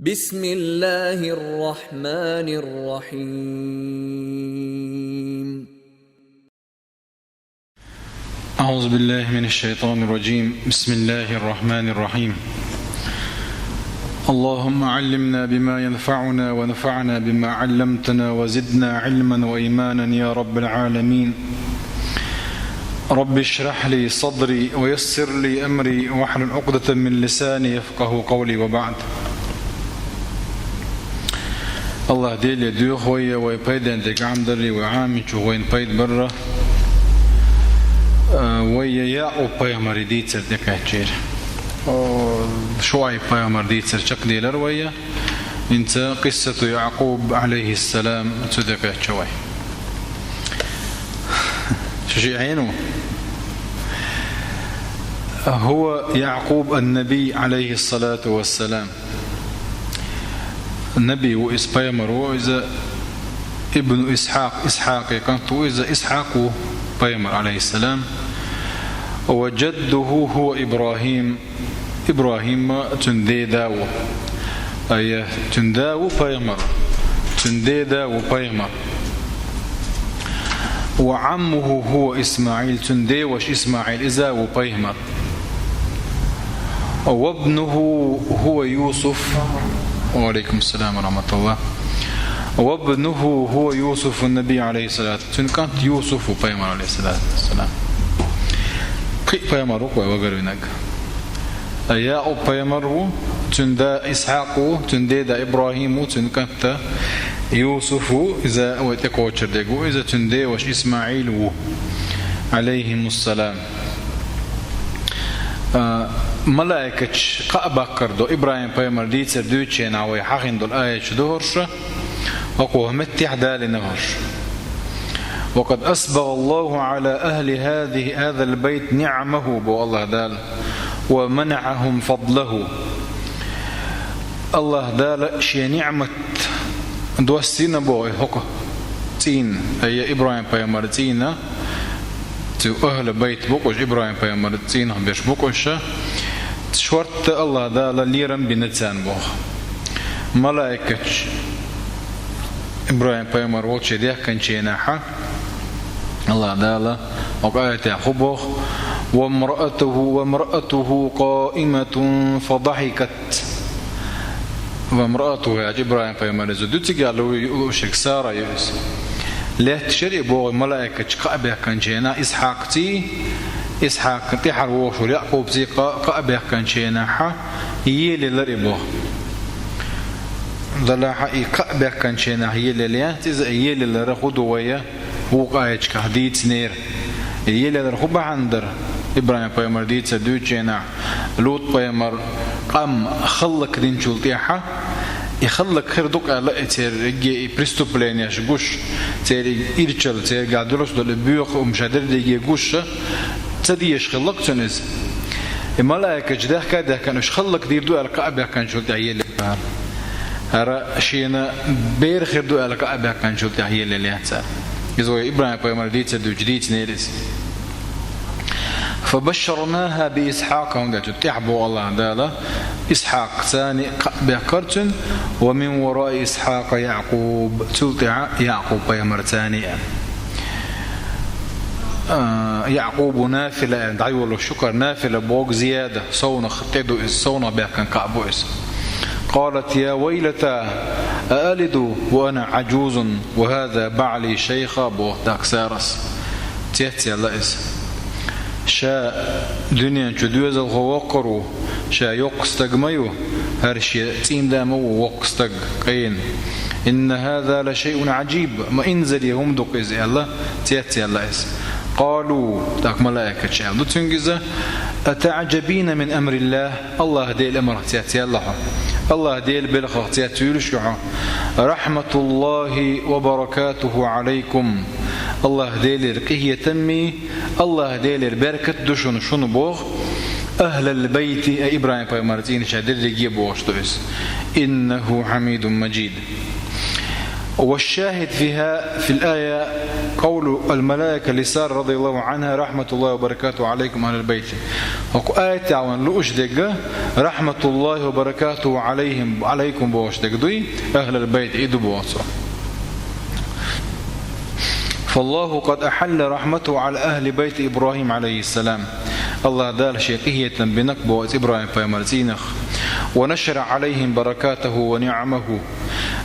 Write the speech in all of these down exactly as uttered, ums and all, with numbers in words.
بسم الله الرحمن الرحيم. أعوذ بالله من الشيطان الرجيم. بسم الله الرحمن الرحيم. اللهم علمنا بما ينفعنا وانفعنا بما علمتنا وزدنا علما وإيمانا يا رب العالمين. رب اشرح لي صدري ويسر لي أمري واحلل عقدة من لساني يفقهوا قولي وبعد. АллахӀ Деле доьху вай, вай пайден дерг Ӏамадарра, вай Ӏамийча вайна пайда барра. Э, вай Якъуб пайхамара дийцар тӀекхаьчча. О, ШуӀайб пайхамара дийцар чакхделар вай. ХӀинца къиссату Якъуб, Ӏалайхиссалам, цу тӀекхаьчча вай. Шу шиъ хьенав? هو يعقوب النبي عليه الصلاة والسلام. Наби ву иза, пайхамар ву иза, ابن إسحاق, Исхьакъа кӀант ву иза, Исхьакъ ву пайхамар, Ӏалайхиссалам. وجده هو إبراهيم. ИбрахӀим цун деда ву. Ай, цун да ву пайхамар. Цун деда ву пайхамар. وعمه هو إسماعيل, цун деваш ИсмаӀил, иза ву пайхамар. وابنه هو يوسف. وعليكم السلام ورحمة الله. وابنه هو يوسف النبي عليه الصلاة. Цун кӀант Юсуф ву пайхамар, Ӏалайхиссалату вассалам. Кхин а пайхамар ву вай вагарвинарг. Якъуб пайхамар ву, цун да Исхьакъ ву, цун деда ИбрахӀим ву, цун кӀант Юсуф ву, иза вай тӀекхочур дерг ву, иза цун деваш ИсмаӀил ву, Ӏалайхимуссалам. А, малайкаша кхаъ баккхар ду, ИбрахӀим пайхамара дийцар дуьйцучу хенахь вай хьахийна долу аяташ ду хӀорш, хӀокху меттехь далийна хӀорш. وقد أسبغ الله على أهل هذه، هذا البيت نعمه, боху АллахӀ Дала, ومنحهم فضله. АллахӀ Дала шен ниӀмат доссийна боху и хӀокху цӀийнан, ай, ИбрахӀим пайхамаран цӀийнан, цу ахьлу байт бу-кх уьш, ИбрахӀим пайхамаран цӀийнах берш бу-кх уьш, шортта АллахӀ Дала лерам бина царна боху. Малайкаша ИбрахӀим пайхамар волчу дехкинчу хенахь, АллахӀ Дала хӀокху аятехь хӀун боху: وامرأته، وامرأته قائمة فضحكت. وامرأته, аьлча, ИбрахӀим пайхамаран зуда ю, цигахь луъу-, луъушверг Сара ю иза. Лаьтташ яра и боху малайкаша кхаъ баьккхинчу хенахь Исхьакъций, Исхьакъна тӀаьхьара вогӀуш волу Якъубций кхаъ, кхаъ баьккхинчу хенахь елаелира и боху. Делахь и кхаъ баьккхинчу хенахь елаелла яц иза, и елаелар хӀун ду вай вукху аяташкахь дийцинера. И елаелар хӀун бахьана дара? ИбрахӀим пайхамар дийцар дуьйцучу хенахь, Лут пайхамар къам хӀаллакдинчул тӀаьхьа, и хӀаллак хир ду-кх аьлла, и церан и преступленеш гуш, церан и ирчалла, церан гахь дуьллуш долу и боьха хӀума ша дерриге гуш, ца дезаш хилла-кх цунна иза. И малайкаша даьхка а даьхкина, уьш хӀаллакдийр ду аьлла кхаъ баьккхинчул тӀаьхьа елаелла. ХӀара шена бер хир ду аьлла кхаъ баьккхинчул тӀаьхьа елаелла яц цара. Иза вай ИбрахӀим пайхамар дийцар дуьйцу дийцинера иза. فبشرناها بإسحاق, хӀунда аьлча тӀаьхьа боху АллахӀ Дала, Исхьакъцаний кхаъ баьккхира цунна, ومن وراء إسحاق يعقوب, цул тӀаьхьа Якъуб пайхамарцаний аьлла. А, Якъубу нафила аьлла, дӀайолуш ю-кх хӀара, нафила боху зияда, совнах тӀе ду иза, совнах баьккхина кхаъ бу иза. قالت يا ويلتى أألد وأنا عجوز وهذا بعلي شيخا, боху тӀаккха Сарас. Цецъяьлла иза. Ша дуьнен чу доьзалхо воккхур ву, ша йоккха стаг ма ю, хӀара шен цӀийнда ма ву воккха стаг, къена. إن هذا لشيء عجيب, ма инзаре хӀума ду-кх иза аьлла, цецъяьлла иза. قالوا, тӀаккха малайкаша аьлла ду цуьнга иза: أتعجبين من أمر الله؟ АллахӀ Делан амрах цецъяьлла хьо? АллахӀ Делан белхах цецвуьйлуш ю хьо? رحمة الله وبركاته عليكم. АллахӀ Делера къинхетаммий, АллахӀ Делера беркат ду шуна, шуна боху, أهل البيت, ай, ИбрахӀим пайхамаран цӀийнан ша дерриге а бохуш ду иза. إنه حميد مجيد. والشاهد فيها، في الآية، قول الملائكة لسارة رضي الله عنها: رحمة الله وبركاته عليكم أهل البيت. Оцу аятехь вайна лууш дерг, «Рахматуллахи ва баракатуху алейхим, алейкум» бохуш дерг дуй, ахлал байт и ду боху цо. «Фаллаху къад ахьалла рахматаху ала ахли байти Ибрахим алейхиссалам». Аллаха Дала шен къинхетам бинарг боху ИбрахӀим пайхамар цӀийнах. «Ва нашара алейхим баракатаху ва ниъмаху».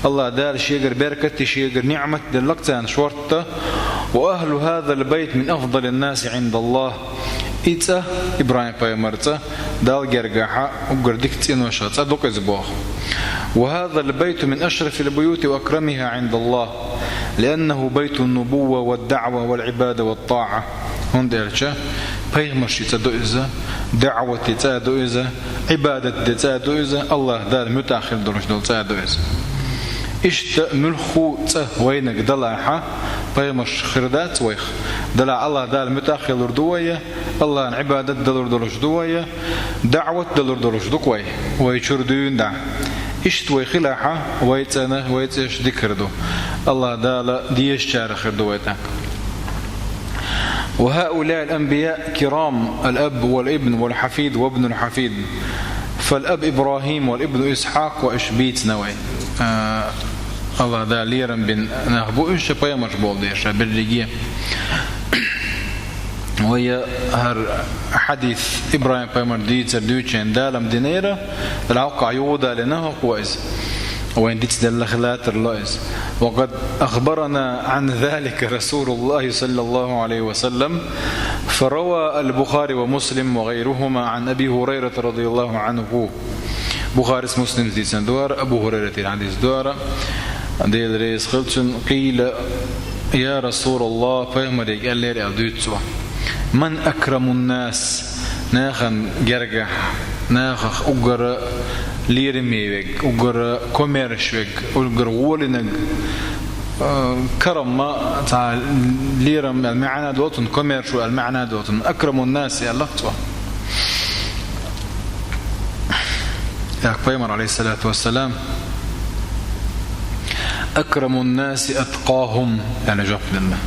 Аллаха Дала шегара беркат а, шегара ниъмат а делларг царна шортта. «Ва ахлу хазал байт мин афдалин наси гӀиндаллах». И цӀа, ИбрахӀим пайхамар цӀа, Далла гергахьа уггар дика цӀеношха цӀа ду-кх иза боху. «Ва хазал байту мин ашрафил буюти ва акрамиха гӀиндаллах, лианнаху байтун нубувва ва даъва вал Ӏибада ва тӀаӀа». ХӀунда аьлча пайхамарши цӀа ду иза, даъвати цӀа ду иза, Ӏибадат де цӀа ду иза, Аллаха Дала муьтӀахь хир долуш долу цӀа ду иза. Иштта муьлхху цӀа вайнаг далахьа, пайхамарш хир дац вайх, далахь Аллаха Дала муьтӀахь хилур ду вай, Аллахьан Ӏибадат далур долуш ду вай, даъват далур долуш ду-кх вай, вай чуьра дуьйна дӀа. Иштта вай хилахьа, вай цӀена, вай цӀеш дика хир ду. Аллаха Дала дезачарах хир ду вай тӀаккха. «Ва хауляил анбияу кирам, ал-аб вал ибн вал хафид ва ибнул хафид. Фал аб Ибрахим вал ибну Исхьакъ ва ишбийцна вай». А, Аллаха Дала лерам бина нах бу уьш, ша пайхамарш болу дела, ша берриге. Вай хӀара хьадис ИбрахӀим пайхамар дийцар дуьйцучийн далам динера, Дала хьокхахь юха далийна хӀокхо иза. Вайн дицделла хилатар ло иза. «Ва къад ахбарана Ӏан залика Расулуллахи саллаллаху алейхи ва саллам, фарава ал-Бухари ва Муслим ва гайрухума Ӏан Аби Хурайрата радияллаху Ӏанху». Бухарис, Муслимс дийцина ду хӀара, Абу Хурайратера хьадис ду хӀара, Дела реза хила цунна, къийла: «Я Расулаллах, пайхамаре аьллера», аьлла дуьйцу цо. «Ман акрамун нас?» Нахана гергахь, нахах уггара лераме верг, уггара комаьрша верг, уггара гӀолинарг, а, карам ма, цхьа лерам аьлла маьӀна доцун, комаьршо аьлла маьӀна доцун. «Акрамун нас» аьлла цо. ТӀаккха пайхамар, алейхиссалату вассалам: «Акрамун наси аткъахум», аьлла жоп делла.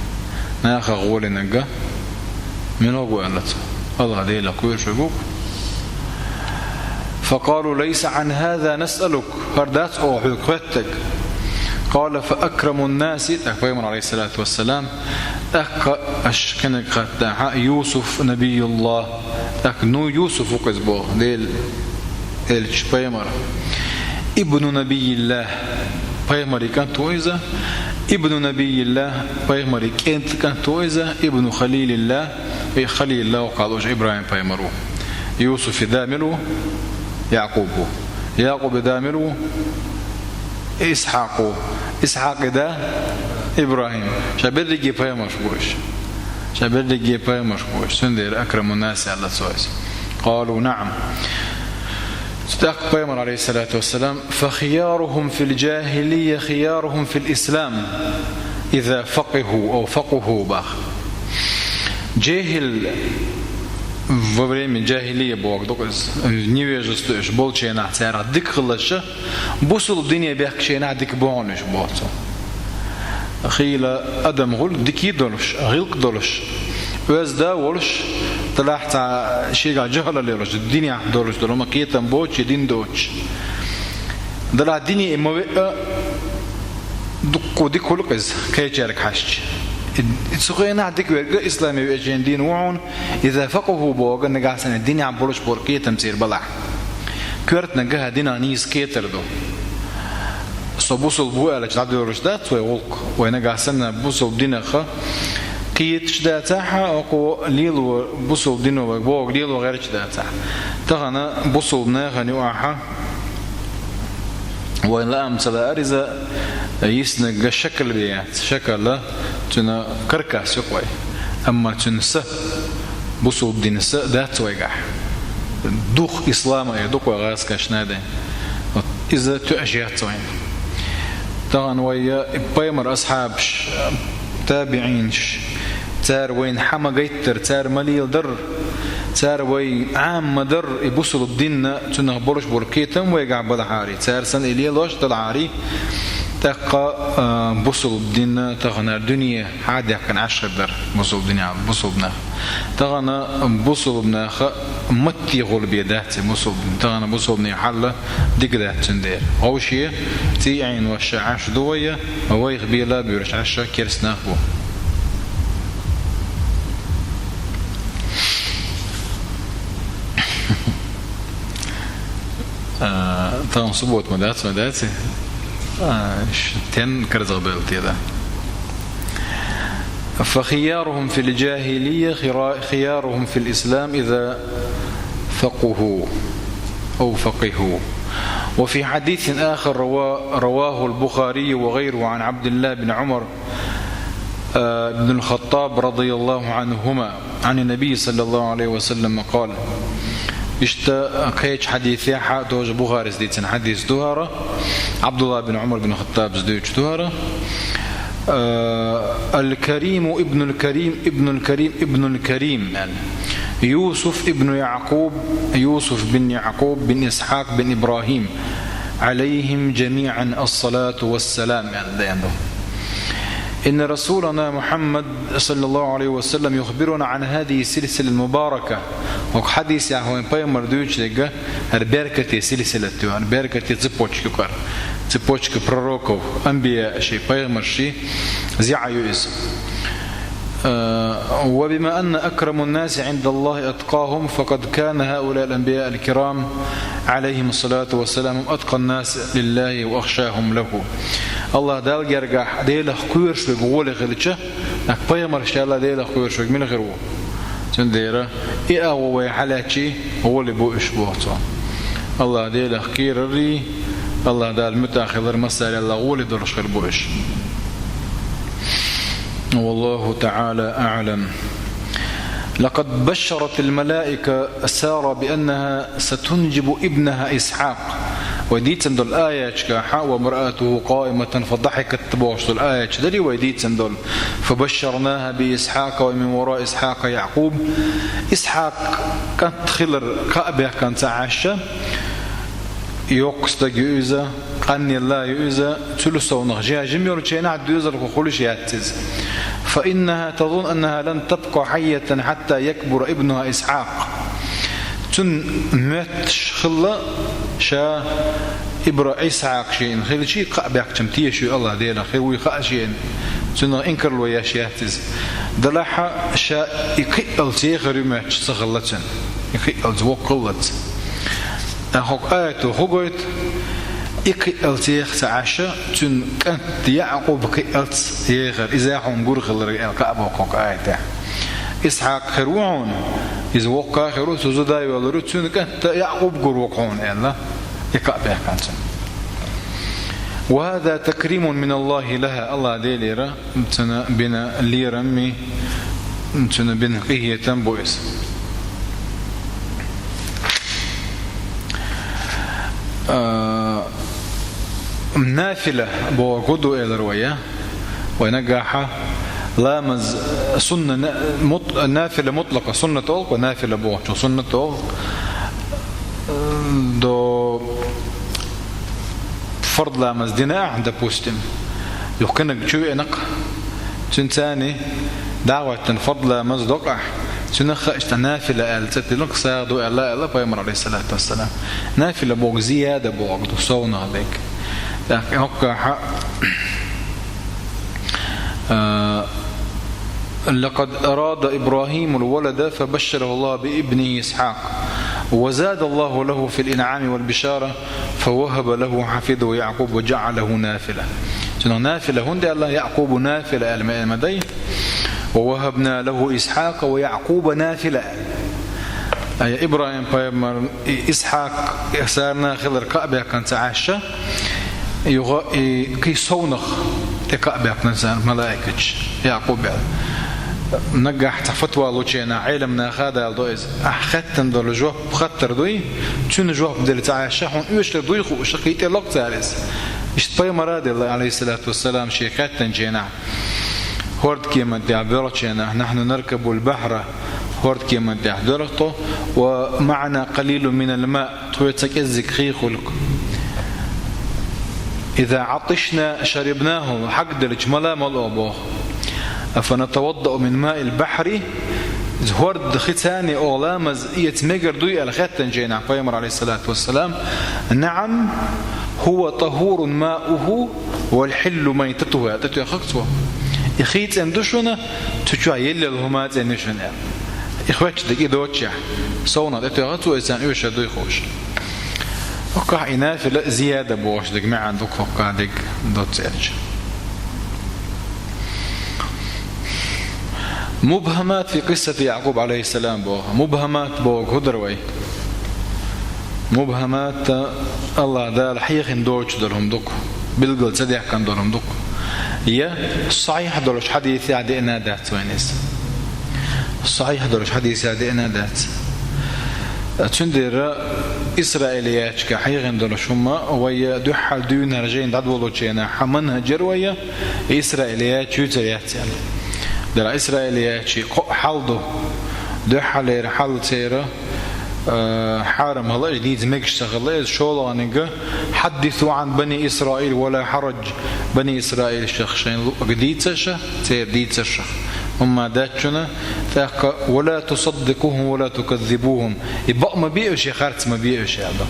Нахах гӀолинарг мила ву аьлла цо. Аллах Делах кхоьруш верг ву-кх. «Факъалу: лайса Ӏан хаза насъалук», хӀара дац оха хьоьга хоьттарг. «Къала: фа акрамун наси», тӀаккха пайхамар, алейхиссалату вассалам, тӀаккха аша кхинарг хаттахьа: «Юсуф набиюллах». ТӀаккха ну Юсуф ву-кх иза боху, Делан элча, пайхамар. «Ибну набииллах», пайхамаран кӀант ву иза. «Ибну набииллах», пайхамаран кӀентан кӀант ву иза. «Ибну халилиллах», и халилиллах ву кхалуш ИбрахӀим пайхамар ву. Юсуфан да мила ву? Якъуб ву. Якъубан да мила ву? Исхьакъ ву. Исхьакъан да ИбрахӀим. Ша берриге пайхамарш бу уьш. Ша берриге пайхамарш бу уьш. Цундела акрамун нас аьлла цо иза. «Къалу: наӀам». ТӀаккха пайхамар, алейхиссалату вассалам: «Фа хиярухум фил джахилия хиярухум фил ислам, иза факъиху, ав факъуху», бах. Джехил, во время джахилия боху ду-кх иза, невежество уьш болчу хенахь царах дика хиларш, бусулба дине бехкачу хенахь дика бу хьуна уьш, боху цо. Хийла адам гӀуллакх дика долуш, гӀиллакх долуш, оьзда а волуш, делахь цхьа шегахь жахӀалал йолуш, динехь долуш долу хӀума кхетам боцуш, дин доцуш. Делахь дине и ма веа, дуккха дика хуьлу-кх иза, кхечаьрга хьаьжча. И, и цу хенахь дика верг а исламе веачийн дийна ву хьуна, иза факъуху боху, нагахь санна динехь болуш болу кхетам церан балахь. Коьртаниг хӀара динан нийса кхетар ду. Со бусулба ву аьлча дӀадоьллуш дац вай гӀуллакх, вай нагахь санна бусулба динах кхеташ дацахь, оцу лело бусулба дино вай бохург лело гӀерташ дацахь. Тахана бусулба нахана юкъахь вайн лаам ца лаара иза, йиснарг шакал бен яц, шакал цуьнан каркас ю-кх вай. Амма цуьнан са, бусулба динан са дац вайгахь. Дух ислама эр ду-кх вай гӀазкхашна а ден. Вот иза тоьаш яц вайна. Тахана вай я и пайхамар асхьабаш, табиӀинаш, цара вайна хьан ма гайттара, цара ма леладара, цара вай Ӏама ма дара, и бусулба динна цунах болуш болу кхетам вайгахь балахьара, цара санна и лелош далахьара, ТӀаккха, а, бусулба дин таханара дуьне хьадаьккхина Ӏаш хир дара бусулба дин, бусулба нах. Тахана бусулба наха матте гӀолла бе дац и бусулба дин. Тахана бусулба дин хьал дика дац цундела. Вовше цӀий Ӏийна ваша Ӏаш ду вай, вайх бела буьраш Ӏаш керста нах бу. А, тахана суббота ма дац, ма дац? А, ш-, тен карзах белти да. فخيارهم في الجاهلية خرا-، خيارهم في الإسلام إذا فقهوا أو فقهوا. وفي حديث آخر روا-، رواه البخاري وغيره عن عبد الله بن عمر آه، بن الخطاب رضي الله عنهما عن النبي صلى الله عليه وسلم قال. Иштта кхечу хьадисехь, тоже Бухарис дийцина хьадис ду хӀара, Абдулла бин Умар бин Хаттабас дуьйцуш ду хӀара. Э, الكريم ابن الكريم ابن الكريم ابن الكريم، يعني يوسف ابن يعقوب، يوسف بن يعقوب بن إسحاق بن إبراهيم، عليهم جميعا الصلاة والسلام، يعني. إن رسولنا محمد صلى الله عليه وسلم يخبرنا عن هذه السلسلة المباركة. ХӀокху хьадисехь вайн пайхамар дуьйцуш дерг хӀара беркате силсилат ю, хӀара беркате цепочка ю кхара. Цепочка пророков, анбияъ ши, пайхамар ши, зиӀа ю иза. Э, وبما أن أكرم الناس عند الله أتقاهم، فقد كان هؤلاء الأنبياء الكرام عليهم الصلاة والسلام أتقى الناس لله وأخشاهم له. АллахӀ Далла гергахь Делах кхоьруш верг гӀоле хилча, нах пайхамарш аьлла Делах кхоьруш верг мила хир ву? Цундела и агӀо вай хьалаьцчи гӀоле бу уьш боху цо. АллахӀ Делах кхерарий, АллахӀ Далла муьтӀахь хилар массарел а гӀоле долуш хир бу уьш. والله تعالى أعلم. لقد بشرت الملائكة سارة بأنها ستنجب ابنها إسحاق. Вай дийцина долу аяташкахь, وامرأته قائمة فضحكت бохуш долу аяташ дарий вай дийцина долу. فبشرناها بإسحاق ومن وراء إسحاق يعقوب. Исхьакъ кӀант хилар кхаъ баьккхина ца Ӏаш, йоккха стаг ю иза, къанъелла ю иза, цуьнан совнах жа жима йолчу хенахь доьзалхо хуьлуш яц иза. فإنها تظن أنها لن تبقى حية حتى يكبر ابنها إسحاق. Цуьнан моьттуш хилла ша Ибра-, Исхьакъ шена хилчий кхаъ баьккхича-м тешаш ю АллахӀ Делах, хир вуй хаа шена. Цунах инкарло еш яц иза. Делахь а ша и кхиъалц ехар ю моьттуш ца хилла цуьнан. И кхиъалц воккхаллац. ТӀаккха хӀокху аято хӀун гойту? И кхиъалц еха ца Ӏаш, цуьнан кӀант Яъкъуб кхиъалц ехар, иза хьуна гур хилар аьлла кхаъ боху хӀокху аятехь. Исхьакъ хир ву хьуна, иза воккха а хир ву, цуьнан зуда а йолур ю, цуьнан кӀант Яъкъуб гур ву хьуна аьлла, и кхаъ баьккхина цуьнан. وهذا تكريم من الله لها, АллахӀ Делера цунна бина лерам, цунна бина къинхетам бу иза. А, нафила бохург хӀун ду элира вай, я? Вай нагахь ламаз сунна, на-, мут-, нафила мутлакъа суннат олу, вай нафила бохучух суннат олу. До фард ламаз дина ахь, допустим, юха кхиниг чу веана-кх, цуьнан царна дӀа а хӀоьттина фард ламаз до-кх ахь, цуьнах а иштта нафила аьлла цӀе тиллина-кх, сагӀа ду аьлла, аьлла пайхамар, алейхиссалату вассалам. Нафила бохург зияда бохург ду, совнах дерг. ТӀаккха хӀокхахь, а, لقد أراد إبراهيم الولد فبشره الله بابنه إسحاق، وزاد الله له في الإنعام والبشارة، فوهب له حفيده يعقوب وجعله نافلة. Цунах нафила хӀунда аьлла, Яъкъубу нафила аьлла ма дай. ووهبنا له إسحاق ويعقوب نافلة аьлла. Ай, ИбрахӀим пайхамар, и Исхьакъ, и царна хилар кхаъ баьккхина ца Ӏаш, юха и кхин совнах тӀе кхаъ баьккхина царна малаикаша, Яъкъуб аьлла. Нагахь цхьа фатва лучу хенахь Ӏеламнаха а даладо иза. Ахь хеттина долу жоп хаттар дуй, цуьнан жоп делла ца Ӏаш, хьуна оьшуш хир дуй хууш, кхин тӀе ло-кх цара иза. Иштта пайхамара а делла, алейхиссалату вассалам, шен хеттинчу хенахь, хӀордкеман тӀехь боьлхучу хенахь, نحن نركب البحر, хӀордкеман тӀехь доьлху тхо, ومعنا قليل من الماء, тхоьца кӀеззиг хи хуьлу-кх. إذا عطشنا شربناه, хьагделча мала мало боху. أفنتوضأ من ماء البحر, хӀорда хи царна оха ламаз эца мегар дуй аьлла хаьттинчу хенахь пайхамар, алейхиссалату вассалам, نعم هو طهور ماؤه والحل ميتته, аьлла тӀетоьхнарг цо. И хи цӀена ду шуна, цу чохь елла хӀума а цӀена ю шуна аьлла. И хоьттуш дерг и доцучехь, совнаха тӀетоьхнарг цо, и царна оьшуш дуй хууш. ХӀокхахь и нафила зияда бохуш дерг маьӀна ду-кх хӀокхахь дерг доцца аьлча. مبهمات في قصة يعقوب عليه السلام боху. Мубхамат боху хӀун дара вай? Мубхамат АллахӀ Дала хьехийна доцуш долу хӀума ду-кх, билггал ца даьккхина долу хӀума ду-кх. Я сахьихь долуш хьадисехь деана дац вайна иза. Сахьихь долуш хьадисехь деана дац. Цундела Исраилиятчигахь хьехийна долуш хӀума вай дуьххьал дуьйна хӀара жайна дӀадолучу хенахь хьан манхӀаж яра вай, Исраилиятчий юьйцур яц аьлла. Делахь Исраилиятчий кхо хьал ду. Дуьххьалера хьал церан, а, хьарам хила, иза дийца мегаш ца хила, иза шолгӀаниг: حدثوا عن بني إسرائيل ولا حرج, Бани Исраилшах шайн луъург дийца ша, церан дийцаршах. ХӀумма дац шуна, тӀаккха: ولا تصدقوهم ولا تكذبوهم. И бакъ ма бе уьш, и харц ма бе уьш, аьлла.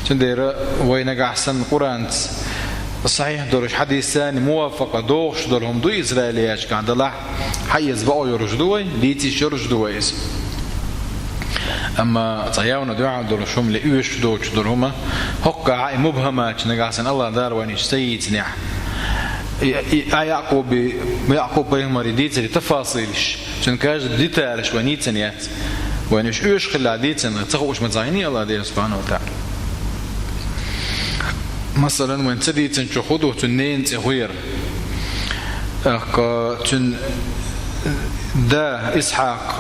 Цундела вай нагахь санна Къуръанца сахьихь долуш хьадисца мувафакъа догӀуш долу хӀума ду Исраилиятчигахь далахь, хьан иза бакъо йолуш ду вай, дийца йиш йолуш ду вай иза. Амма цхьа явна дуьхьал долуш хӀума, ле оьшуш доцуш долу хӀума, хӀокхахь и мубхаматчу нагахь санна АллахӀ Дала вайна иштта ца йийцинехь, и, и, а Якъуби, Якъуб пайхамаре дийцаре тафасилаш, цуьнан каждый деталаш вайна йийцина яц. Вайна уьш оьшуш хилла дийцина ца хууш ма ца хиний АллахӀ Дела субхьанаху ва таӀала. Масалан, вайна ца дийцинчух хӀун ду, цуьнан ненан цӀе хӀун яра? ТӀаккха цуьнан да Исхьакъ,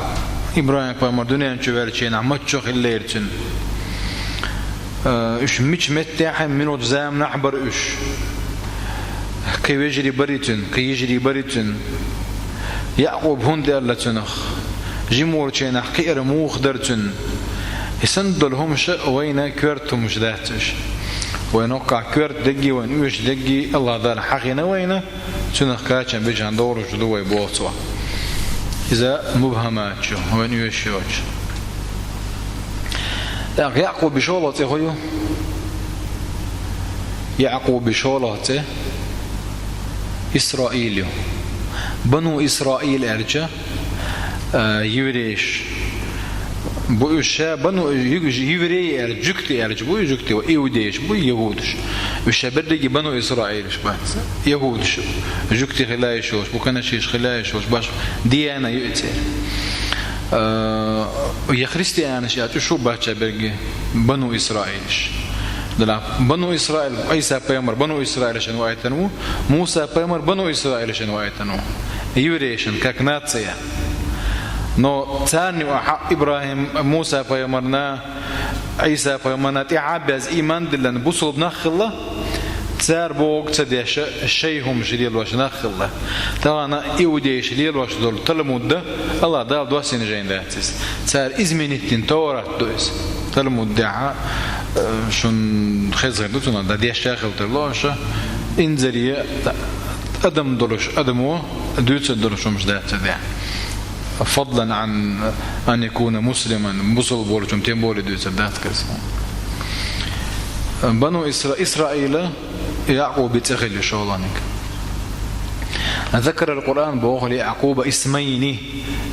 ИбрахӀим-пайхамар дуьнен чу ваьллачу хенахь маччо хиллера цуьнан. Э, уьш мича меттехь а, муьлхачу заманахь а бара уьш. Кхин вежарий барий цуьнан, кхин йижарий барий цуьнан. Якъуб хӀунда аьлла цунах? Жима волчу хенахь кхиар муха дара цуьнан? И санна долу хӀумаш а вайна коьрта хӀумаш дац уьш. Вайна хӀокхахь коьрта дерг а, вайна оьшуш дерг а АллахӀ Дала хьахийна вайна, цунах кхачам бечахьана догӀур ду вай боху цо. Иза мубхамат ю, вайна оьшуш йоцуш. ТӀаккха Якъуби шолгӀа цӀе хӀун ю? Якъуби шолгӀа цӀе Исраил ю. Бану Исраил аьлча, а, еврейш бу уьш ша, бану ю-, еврей аьлча, жуьгти аьлча бу, жуьгти ва иудейш бу, яхӀудаш. Уьш ша берриге бану Исраилаш бац. ЯхӀудаш, жуьгти хила йиш йолуш, бу, канашеш хила йиш йолуш, баш дияна ю и церан. А, я христианаш аьлча, уьш бац ша берриге бану Исраилаш. Делахь бану Исраил, Ӏийса пайхамар бану Исраилашна ваийтина ву, Муса пайхамар бану Исраилашна ваийтина ву. Еврейшна, как нация. Но царна юкъахь ИбрахӀим, Муса пайхамарна, Ӏийса пайхамарна тӀаьхьа а баьзна, ийман диллина бусулба нах хилла, цара бохург ца деш, шайн хӀумаш лелош нах хилла. Тахана иудейша лелош долу Талмуд а АллахӀ Дала доссийна жайна дац иза. Цара изменить дина Товрат ду иза. Талмуд дехьа, э, шун хезар ду цунах, дан деш а хила тарло аша, инзаре адам долуш адамо дуьйцур долуш хӀумаш дац цу тӀехь. فضلا عن أن يكون مسلما, бусулба волчун тем более дуьйцур дац иза. Бану Исра-, Исраила Якъуби цӀе хилла шолгӀаниг. ذكر القرآن боху ليعقوب اسمين,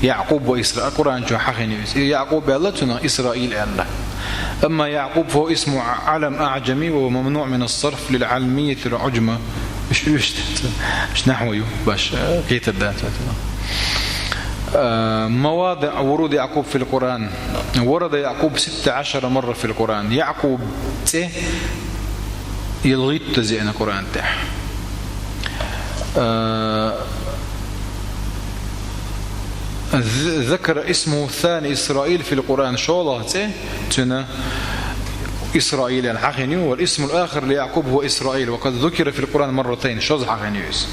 Якъуб ва Исра-, Къуръан чу хьахийна иза. И Якъуб аьлла цунах, Исраил аьлла. أما يعقوب فهو اسم علم أعجمي وهو ممنوع من الصرف للعلمية العجمة. Иш, иш, иш нахьва ю, баш, э, кхетар дац вай цунах. Э, مواضع ورود يعقوب في القرآن. ورد يعقوب ستة عشر مرة في القرآن. Якъуб цӀе ялхитта зеана Къуръан тӀехь. Э, ذ-، ذكر اسمه الثاني إسرائيل في القرآن. ШолгӀа цӀе цуьнан Исраил аьлла хьахийна ю, والاسم الآخر ليعقوب هو إسرائيل، وقد ذكر في القرآن مرتين, шозза хьахийна ю иза.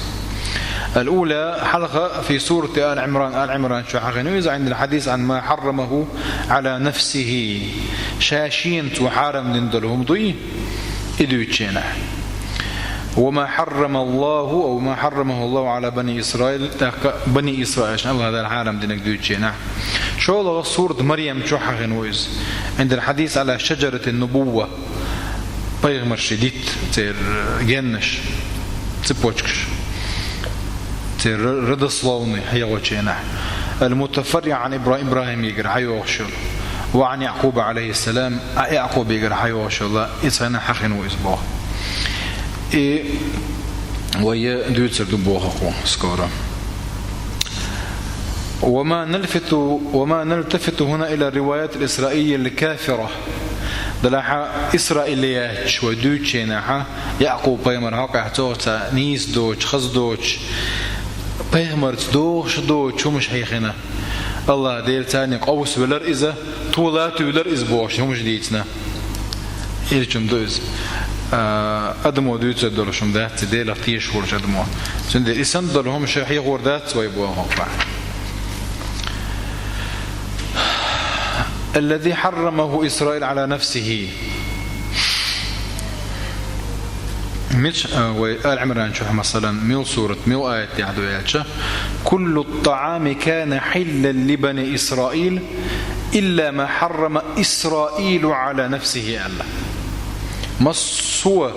الأولى, хьалха, في سورة آل عمران, Ала Ӏимран чу хьахийна ю иза, عند الحديث عن ما حرمه على نفسه, ша шена цо хьарам дина долу хӀума дуй, и дуьйцучу хенахь. وما حرم الله، أو ما حرمه الله على بني إسرائيل, тӀаккха бани Исраилашна АллахӀ Дала хьарам динарг дуьйцучу хенахь. ШолгӀа сурат Марьям чу хьахийна ву иза. عند الحديث على شجرة النبوة. Пайхамарши дитт, церан геннаш, цепочкаш. Церан р-, родословный хьехочу хенахь. المتفرع عن إبرا-, ИбрахӀимгара хьайогӀуш йолу. وعن يعقوب عليه السلام, а ЯӀкъубгара хьайогӀуш йолу, и цхьаьна хьахийна ву иза боху. И вай дуьйцур ду боху-кх скоро. وما نلفت، وما نلتفت هنا إلى الروايات الإسرائيلية الكافرة. Делахь исраилияташ вай дуьйцучу хенахь, ЯӀкъуб-пайхамар хьокъехь цо цхьа нийса доцуш, хаза доцуш, пайхамарца догӀуш доцуш хӀумаш хьехийна. АллахӀ Дела царна къовсавелира иза, тӀе латтавелира иза бохуш хӀумаш дийцина. Ирчун ду иза. А, адамо дуьйцур долуш хӀума дац, Делах тешаш волчу адамо. Цундела и санна долу хӀума ша хьехор дац вай боху-кх. الذي حرمه إسرائيل على نفسه. Мича, а, вай Али-Ӏимран чохь, масалан, мила сурат, мила аят тӀехь ду аьлча: كل الطعام كان حلا لبني إسرائيل إلا ما حرم إسرائيل على نفسه аьлла. Массо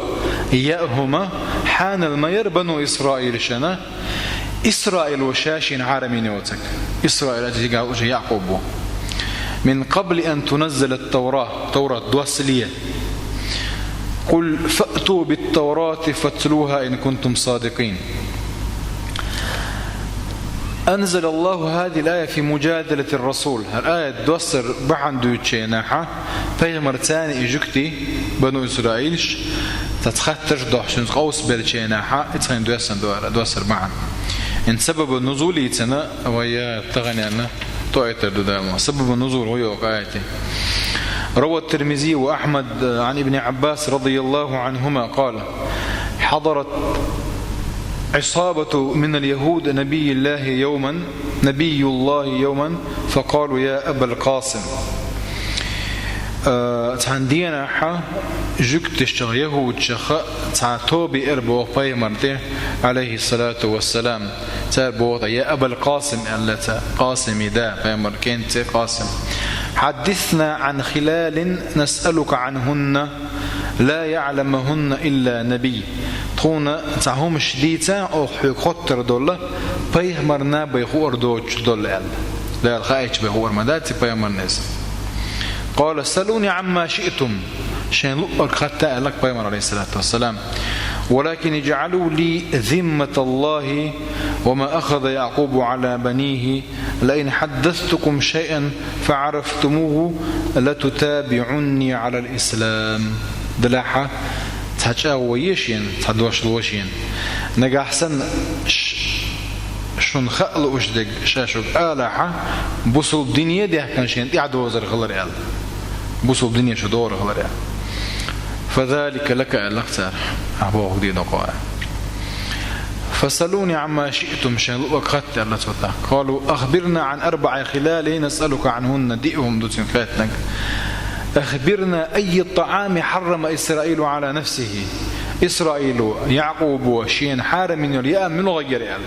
а яа хӀума хьанал ма яра бану Исраилашна, Исраило ша шена хьарам йина йоцург. Исраил аса дигал уже ЯӀкъуб ву. من قبل أن تنزل التوراة, Таврат доссале. قل فأتوا بالتوراة فاتلوها إن كنتم صادقين. أنزل الله هذه الآية في مجادلة الرسول. ХӀара аят доссар бахьана дуьйцучу хенахь, пайхамарца и жуьгтий, бану Исраилаш, цаца хаттарш дохьуш, цуьнца къовсабеллачу хенахь, и цхьаьна доьссина ду-, доссар бахьана. ХӀинца сабабу нузул йийцина, вай тахана аьлла, тӀеоьттур ду Дала. سبب النزول هو يوقع آيته. روى الترمذي وأحمد عن ابن عباس رضي الله عنهما قال: حضرت عصابة من اليهود نبي الله يوما، نبي الله يوما، فقالوا: يا أبا القاسم. Э, цхьана дийнахь жуьгташца, яхӀудашца цхьа тоба еара боху пайхамарна тӀе, Ӏалайхиссалату вассалам. Цара боху: «Я Абал Къасим», аьлла цара, Къасиман да, пайхамаран кӀентан цӀе Къасим. «حدثنا عن خلال نسألك عنهن لا يعلمهن إلا نبي». Тхуна цхьа хӀумаш дийца, оха хьоьга хоттур долу, пайхамарна бен хуур доцуш долу аьлла. Дала хаийтича бен хуур ма дац и пайхамарна иза. «قال: سلوني عما شئتم». Шайн луъург хатта аьлла пайхамара, Ӏалайхиссалату вассалам. «ولكن اجعلوا لي ذمة الله وما أخذ يعقوب على بنيه، لئن حدثتكم شيئا فعرفتموه لتتابعني على الإسلام». Делахь цхьа чӀагӀо е шена, цхьа дош ло шена. Нагахь санна ш-, шуна хаа лууш дерг ша шуьга алахь, бусулба дине а даьхкина шена тӀаьхьадозур хилар аьлла. Бусулба дине шу догӀур хилар аьлла. «فذلك لك», аьлла цара, ахь бохург де докъо. «فسلوني عما شئتم», шайн луъург хатта аьлла цо тӀаккха. «قالوا: أخبرنا عن أربع خلال نسألك عنهن», диъ хӀума ду цуьнга хаьттинарг. «أخبرنا أي الطعام حرم إسرائيل على نفسه». Исраило, Якъубо шена хьарам йина йолу яа муьлха яра аьлла.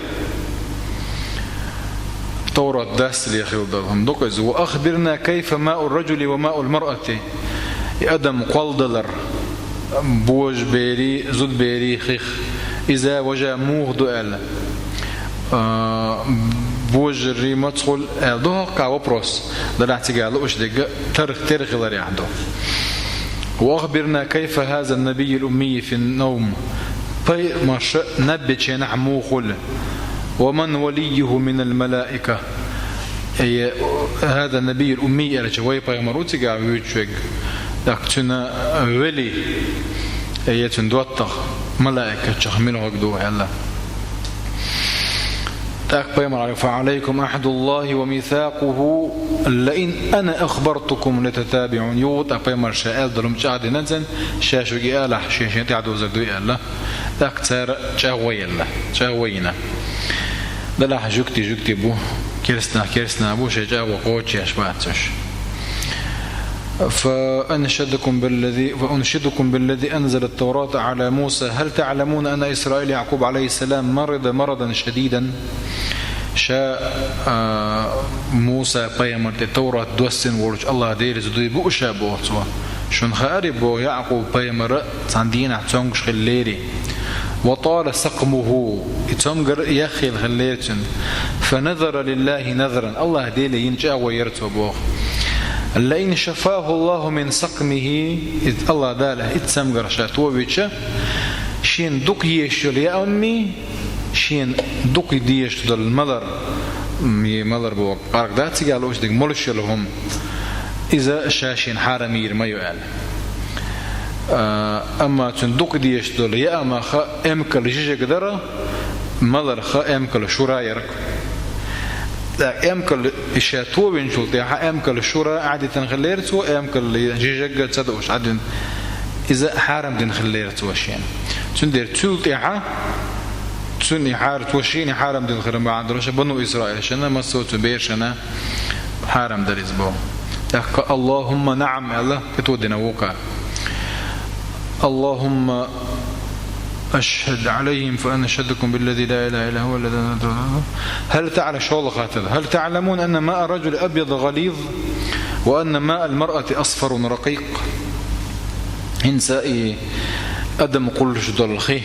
Товрат доссале хилла долу хӀума ду-кх иза. «وأخبرنا كيف ماء الرجل وماء المرأة». И адам кхолладалар, божаберийн, зудаберийн хих, иза, важа муха ду аьлла. А, божарий мацахула аьлла ду хӀокху вопрос. Делахь цигахь лууш дерг тарх тера хиларехь ду. «وأخبرنا كيف هذا النبي الأمي في النوم». Пайхамарша наб йечу хенахь муха хуьлу. «ومن وليه من الملائكة». Э, «هذا النبي الأمي» аьлча, вай пайхамар ву цигахь вуьйцуш верг. ТӀаккха цуьнан вели, э, цуьнан доттагӀа малаикатех муьлхарг ду аьлла. ТӀаккха пайхамар аьлла: «فعليكم عهد الله وميثاقه لئن أنا أخبرتكم لتتابعن». Юха тӀаккха пайхамарша аьлла долу хӀума чӀагӀдина царна, ша шуьга и алахь, шен-шен тӀаьхьадозур ду аьлла. ТӀаккха цара чӀагӀо елла, чӀагӀо йина. Делахь жуьгти жуьгти бу, керстанах керстанах бу, шайн чӀагӀо кхочушъеш бац уьш. فأنشدكم بالذي، فأنشدكم بالذي أنزل التوراة على موسى، هل تعلمون أن إسرائيل يعقوب عليه السلام مرض مرضا شديدا؟ Ша, а, Муса пайхамар тӀе Таврат доссина волчу Аллах Делаца дуй бу ша боху цо. Шуна хаьара боху Якъуб пайхамар цхьана дийнахь цомгуш хиллера. وطال سقمه, и цомгар яхъелла хиллера цуьнан. فنذر لله نذرا, Аллах Деле йина чӀагӀо яра цо боху. لئن شفاه الله من سقمه, иза Аллах Дала и цомгар ша товича, шена дукха езаш йолу яаммий, шена дукха дезаш долу малар, м, и малар боху, къаркъа дац цигахь лууш дерг, молуш йолу хӀума, иза ша шена хьарам йийр ма ю аьлла. А, амма цуьнан дукха дезаш долу яамах эмкал жижиг дара, маларх эмкал шура яра. ТӀаккха эмкал и ша товинчул тӀаьхьа эмкал шура Ӏадитина хиллера цо, эмкал жижиг ца дууш Ӏадина. Иза хьарам дина хиллера цо шена. Цундела цул тӀаьхьа цунна и хьар-, цо шена и хьарам дина хилар бахьана долуш Бану Исраилшна, массо а цу берашна хьарам дара иза боху. ТӀаккха «Аллахумма наам» аьлла, кхето дина вукхара. «Аллахумма ашхӀид Ӏалайхим фа ана ашхӀадукум биллази ла илаха илла хӀуа аллази ла илаха илла хӀуа». Хьал таӀла-, шолгӀа хаттар. «Хьал таӀламуна анна маа ар-раджули абъяду гӀализ ва анна маа ал-маръати асфарун ракъикъ?» ХӀинца и адам кхуллуш долу хи,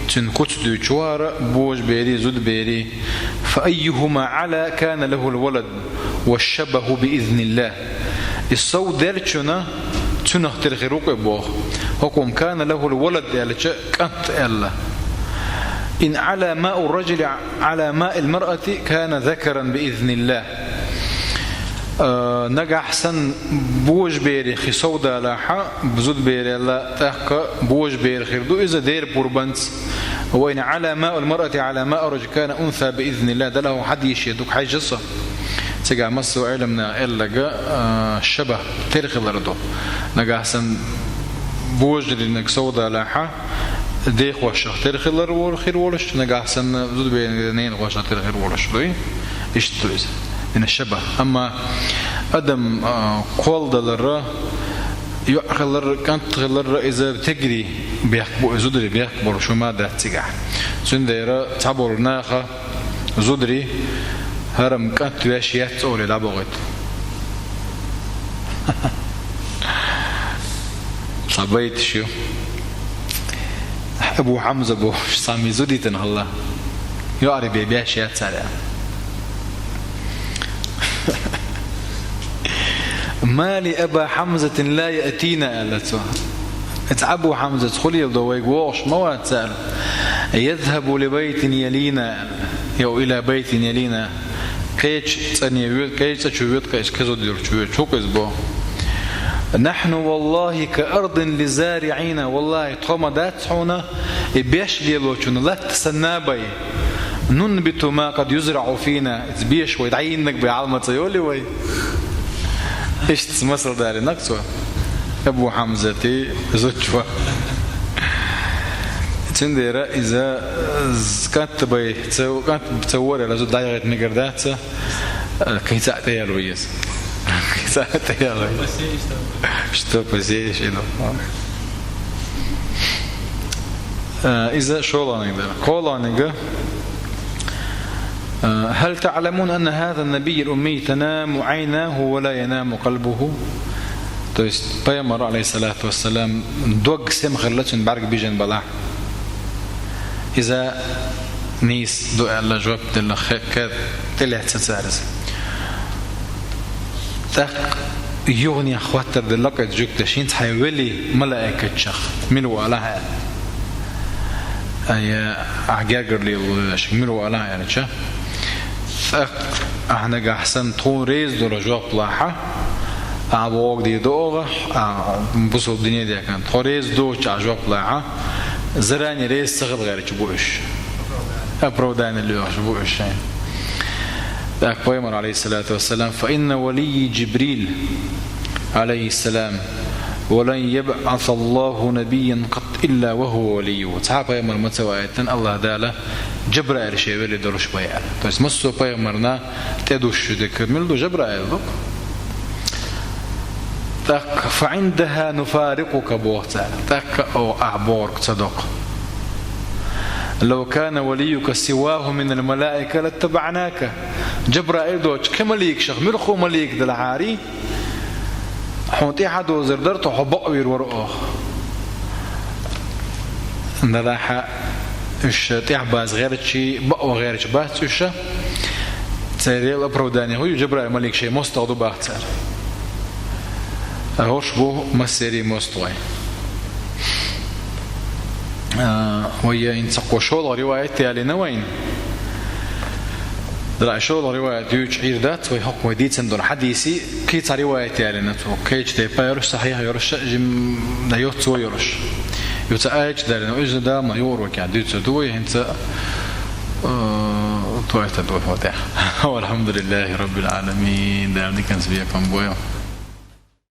цуьнан куц дуьйцуш вара божаберий, зудберий. «Фа айюхӀума Ӏала кана лахӀул валад ва шабахӀу биизниллахӀ». И сов деллачунна цуьнах тера хир ву-кх и боху. ХӀокхо «кана лахӀул валад» аьлча, кӀант аьлла. «Ин Ӏала маа ар-раджули Ӏала маил маръати кана закаран биизниллахӀ». А, нагахь санна божаберий хи сов далахь, зудбералла, тӀаккха божабер хир ду иза дера пурбанца. «Ва ин Ӏала маул маръати Ӏала маа ар-раджули кана унса биизниллахӀ». Далла хӀун хьадийший дукха хьаьжжа со. Цигахь массо а Ӏеламнаха аьлларг, а, шабахӀ тера хилар ду. Нагахь санна божарийнаг сов далахь, дехошах тера хилар вор-, хир волуш, нагахь санна зудберийн ненахошах тера хир волуш дуй. Иштта ду иза. Дина шабахӀ. Амма адам, а, кхолладаларра, йоӀ хиларра, кӀант хиларра иза тегри бехк бу, зударий бехк болуш хӀума дац цигахь. Цундела цхьаболу наха зударий хӀара-м кӀант веш яц олий дӀабохуьйту. Цхьа байташ ю. Абу Хьамза бохуш цхьамма зуда йитина хилла. ЙоӀарий бен беш яц цара. «Ма ли Аба Хьамзатин ла яътина», аьлла цо. Иза Абу Хьамзаца хӀун леладо вайга вогӀуш ма вац цара. «ЯзхӀабу ли байтин ялина», аьлла. Йо, ила байтин ялина. Кхечу цӀане ве-, кхечу цӀа чу ве-, кхечу кхезо дерг чу ве-, чу кхеза бо. «Нахьну валлахӀи ка ардин ли зариӀина», валлахӀи, тхо ма дац хьуна, и беш лелочун латта санна бай. «Нунбиту ма къад юзраӀу фина», иза беш вай дӀайиннаг бай, Ӏалма ца йолий вай. Иштта масал далийнарг цо. Абу Хьамзати зудчо. Цундела иза, э, кӀант бай, ца, кӀант ца вара, лазу дӀайгӀайта мегар дац, э, кхин цхьаъ тӀеяла ву иза. Кхин цхьаъ тӀеяла ву. Что посеешь, и то. Э, иза шолгӀаниг дара. КхоалгӀаниг, э, «Хьал таӀламуна анна хӀаза ан-набийя ал-уммийя танаму Ӏайнаху ва ла янаму къалбуху?» То есть, пайхамар, алейхиссалату вассалам, дог сема хилла цуьнан бӀаьрг бижина балахь. Иза нийса ду аьлла жоп делла хе-, ке-, тӀелаьцна цара иза. ТӀаккха юханехьа хаттар делла кхечу жуьгташа: «ХӀинца хьайн вели малаикатех мила ву алахьа?» Ай, ахьа гергарло лелош мила ву алахьа аьлча, тӀаккха ахьа нагахь санна тхуна реза долу жоп лахьа, ахьа вогӀу дийр ду оха, а, бусалба дине дехкан. Тхо реза доцучу ахьа жоп лахьа, зарани реза ца хила гӀерташ бу уьш. Оправдание лоьхуш бу уьш шайн. ТӀаккха пайхамар, алейхиссалату вассалам: «Фа инна валийи Джибрил, алейхиссалам, ва лан ябъасаллаху набийян къат илла ва хӀува валийюху». Цхьа пайхамар ма ца ваийтина, Аллах Дала Джабраил шен вели долуш вай аьлла. То есть массо а пайхамарна тӀедуссуш дерг мила ду, Джабраил ду. ТӀаккха, «فعندها نفارقك», боху цара. ТӀаккха оха ахь бохург ца до-кх. «لو كان وليك سواه من الملائكة لاتبعناك». Джабраил доцуш кхин маликашах муьлхха малик делахьара, хьуна тӀаьхьа дозур дара тхо, хьо бакъвийр вара оха. Делахь уьш тӀаьхьа база гӀерташ, бакъо гӀерташ бац уьш. Церан оправдание хӀун ю, Джабраил малик шайн мостагӀа ду боху цара. ХӀорш бу массеран мостагӀий. А, вай хӀинца кхо шолгӀа риваят ялийна вайна. Дара шолгӀа риваят дуьйцуш Ӏийр дац вай, хӀокху вай дийцина долу хьадисийн кхин цхьа риваят ялийна цо. Кхечу тайпа йолуш, сахьихь йолуш, жим дан йоццо йолуш. Юха цхьа аят далийна, иза Дала ма юург аьлла дуьйцур ду вай хӀинца, а, тоьар ду вай тӀехь. والحمد لله رب العالمين. Дала диканца бекхам бойла.